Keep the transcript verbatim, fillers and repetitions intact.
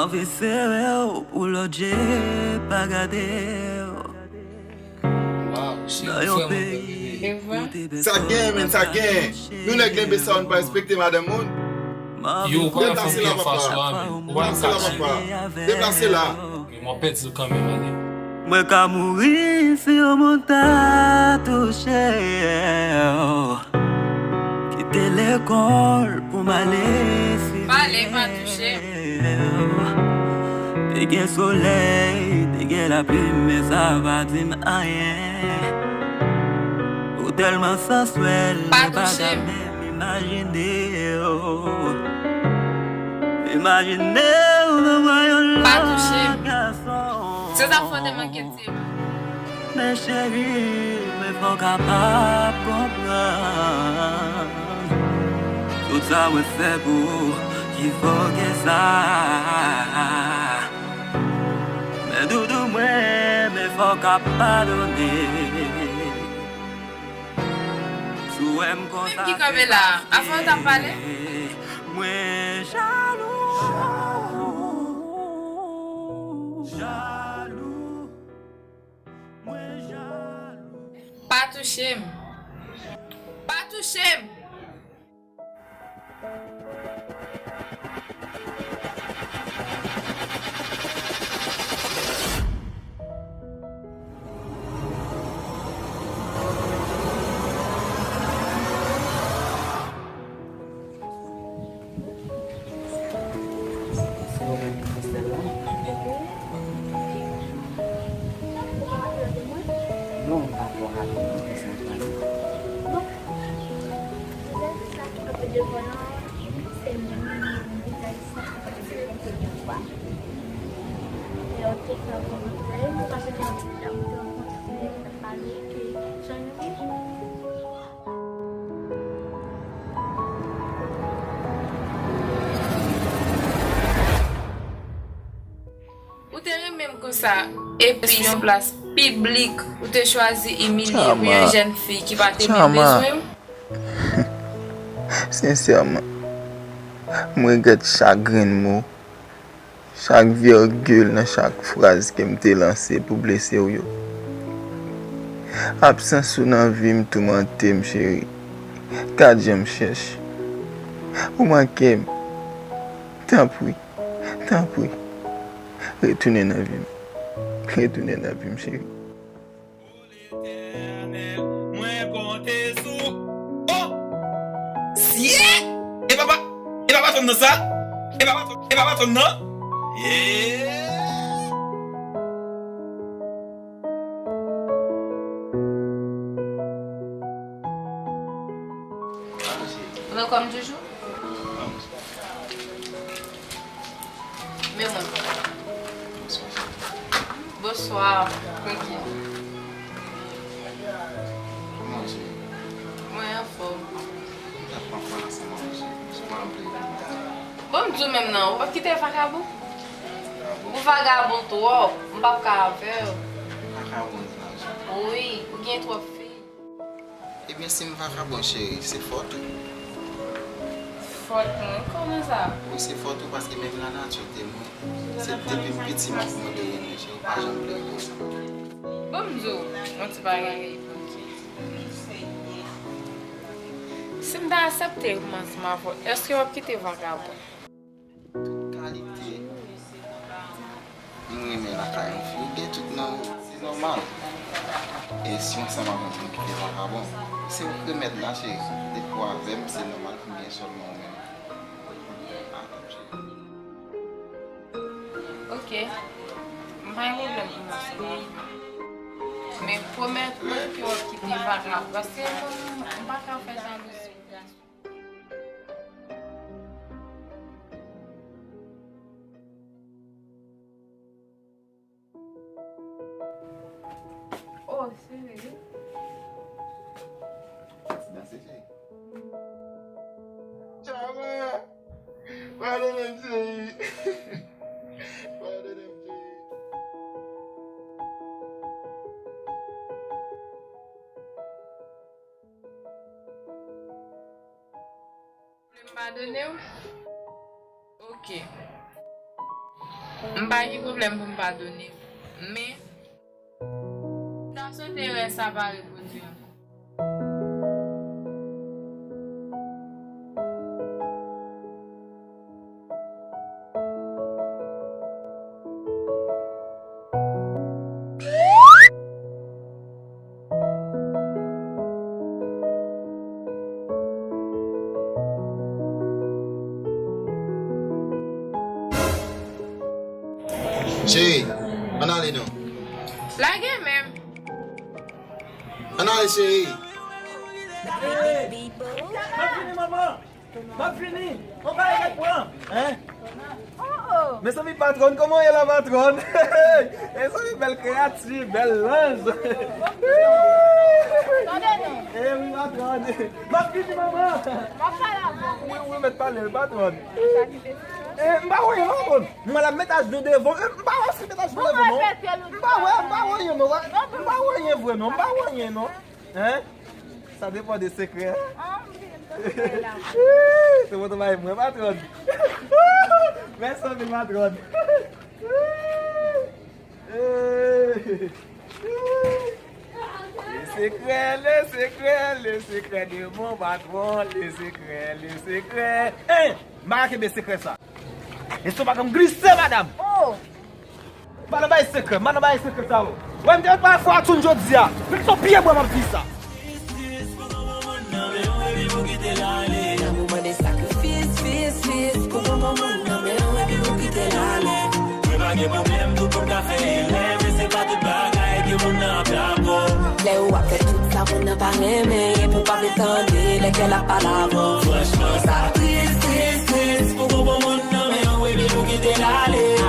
Anvi sere w pou lòt je pa gade w. Nan yon peyi kote pèsòn pa kache. Sa gen, men, sa gen. Nou nèg lenbe sa, nou pa respekte madanm moun. Yo, ou pa fè papa. Deplase la, papa. Deplase la, papa. Deplase la. Men mwen pèdi l kanmenm, ale. Mwen ka mouri si yon moun ta touche w. Kite lekòl pou m ale siveye w. Te gen solèy, te gen lapli, men sa pa di m anyen. Ou tèlman sanswèl, mwen pa janm imajine w. Imajine w nan bra yon lòt gason. Se sa fò te manke di. Men cheri, men fò w kapab konprann. Tout sa mwen fè pou ou, ki fò ke sa. Men doudou mwen, men fò w ka padone. Si w wè m konsa, se paske mwen jalou. Jalou. Mwen jalou. Pa touche m. Pa touche m. Non, m pa twò rapid non, paske m pale. Bon. Vizaj sa ki kanpe devan nan, se menm vizaj sa ki kanpe devan nan. Lè w te ka rankontre, nou pa soti nan ti tanm te rankontre, t ap pale, ke jan nou ye. Ou te renmen m konsa, epi sou yon plas piblik, ou te chwazi imilye m, yon jèn fi ki pa te menm bezwen m? Sensèman, m regrèt chak grenn mo, chak vègil nan chak fraz ke m te lanse pou blese w yo. Absans ou nan vi m toumante m, cheri. Gad jan m chèch. Ou manke m. Tanpri, tanpri, retounen nan vi m. Retounen nan vi m, cheri. O Letènèl, mwen konte sou. O! Sye! E papa, e papa tonm nan sa? E papa, e papa tonm nan? Yeah! Welcome, Joujou. Men mwen. Bonswa. Bonswa. Kote w ye? Kòman w ye? Mwen anfòm. M t ap pran pran ansanm avè w, se, se pa anpil. Bon, m di w menm nan, ou p ap kite vakabon? Vakabon? Ou vagabon twòp, m p ap ka avè w. Vakabon sa, wi, ou gen twòp fi. Ebyen, si m vakabon, cheri, se fòt ou. Fòt mwen? Kòman sa? Wi, se fòt ou, paske menm lanati te mwen, se depi m piti m ap mande renmen, cheri, ou pa janm vle reponn. Bon, m di w yon ti bagay. Si m ta aksepte kòmanse m avè w, èske w ap kite vakabon? Tout kalite m renmen lakay yon fi, ou gen tout nan ou, se nòmal. E si w ansanm avè yon moun ki te vakabon, se ou k remèd la, cheri. Depi w avè m, se nòmal pou m gen sèlman ou menm. Atann, cheri. Oke. M pa gen pwoblèm pou m ansanm avè w. Men pwomèt mwen ke w ap kite vakabon, paske m, m pa ka fè jalouzi. Oh, cheri. Ti danse, cheri. Chama! Padone m, cheri. Padone m, cheri. Vle m padone w? Oke. M pa gen pwoblèm pou m padone w. Men, m ta swete erè sa pa repwodui ankò. Cheri, ann ale non. Lage men m. Ann ale, cheri. Hey! M ap vini, manman. M ap vini. On bagay k ap pran. Hein? Oh, oh. Mezanmi, patwòn, kòman w ye la, patwòn? Mezanmi, bèl kreyati, bèl lanj. Tande non. Eh wi, patwòn. M ap vini, manman. M ap pale avè w. Wi, wi, mèt pale, patwòn. Eh, m pa wè non, bon. Mwen la met ajenou devan. Eh, m pa wè si met ajenou devan non. M pa wè, m pa wè anyen non. M pa wè anyen vre non. M pa wè anyen non. Hein? Sa depann de sekrè. Ah, m vin, m vin la. Se bon travay mwen, patwòn. Mèsi anpil, patwòn. Le secret, le secret, le secret de mon patron, le secret, le secret. Hein! M pa ka kenbe sekrè sa. Estomak m glise, madanm. Oh! Pa nan bay sekrè, pa nan bay sekrè sa yo. Wè m te met pa fwa atchoun jodi a. Men se yon pye bwa m ap di sa. Lanmou mande sakrifis, fis, fis. Pou bon bon moun nan men w epi pou kite l ale. Mwen pa gen pwoblèm, tout moun ka fè erè, men se pa tout bagay ke moun nan ap dakò. Lè ou ap fè tout sa moun nan pa renmen, epi w pa vle tande lè kè l ap pale avè w. Franchman, sa tris, tris, tris. Pou bon bon moun nan men w epi pou kite l ale.